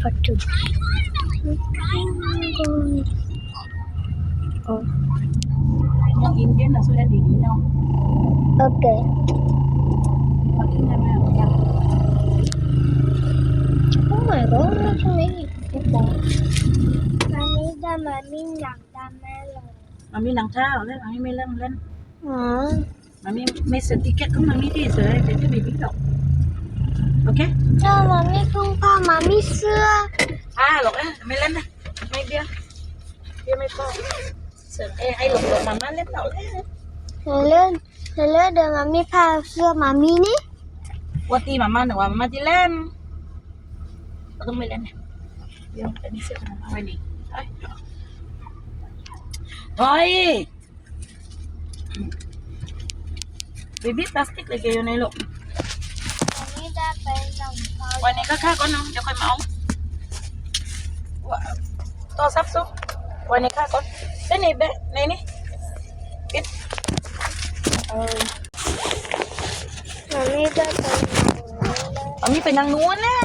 Part two. Oh. Yang Indian lah sudah di Dino. Okay. Pakai nama apa? Oh my God, so many people. Mami da mami nang da melon. Mami nang tao le, mami melon len. ອືມ ມາມີ ມີສະຕິກເກັດຂອງມາມີທີ່ເຊີ ແຕ່ຈະມີພິກດອກ ໂອເຄ ເຈົ້າ ມາມີຖົງຜ້າ ມາມີເສື້ອ ຜ້າດອກ ເອີ ແມ່ເຫຼັ້ນນະ ແມ່ເບຍ ເບຍແມ່ປ້ອງ ເສີມ ເອີ ໃຫ້ລົງ ລົງມາ ມາເຫຼັ້ນດອກ ເອີ ເລີຍ ເລີຍ ເດີ ມາມີຜ້າເສື້ອ ມາມີນີ້ ວ່າຕີມາ ມາໜຶ່ງວ່າມາທີ່ເຫຼັ້ນ ກໍຕ້ອງໄປເຫຼັ້ນ ດຽວ ອັນນີ້ເສື້ອມາໄວ້ນີ້ ຖອຍ ເບບີ ພລາສຕິກເລີຍຢູ່ໃນໂລກ ອັນນີ້ໄດ້ໄປສອງເທົ່າ ໄວ້ໃນຂ້າໆກ່ອນເນາະ ດຽວຄ່ອຍມາເອົາ ໂທລະສັບຊຸ ໄວ້ໃນຂ້າກ່ອນ ໃສ່ໃນແບກ ໃນນີ້ ປິດ ເອີ ອັນນີ້ໄດ້ໄປ ອັນນີ້ໄປນາງນວນແລ້ວ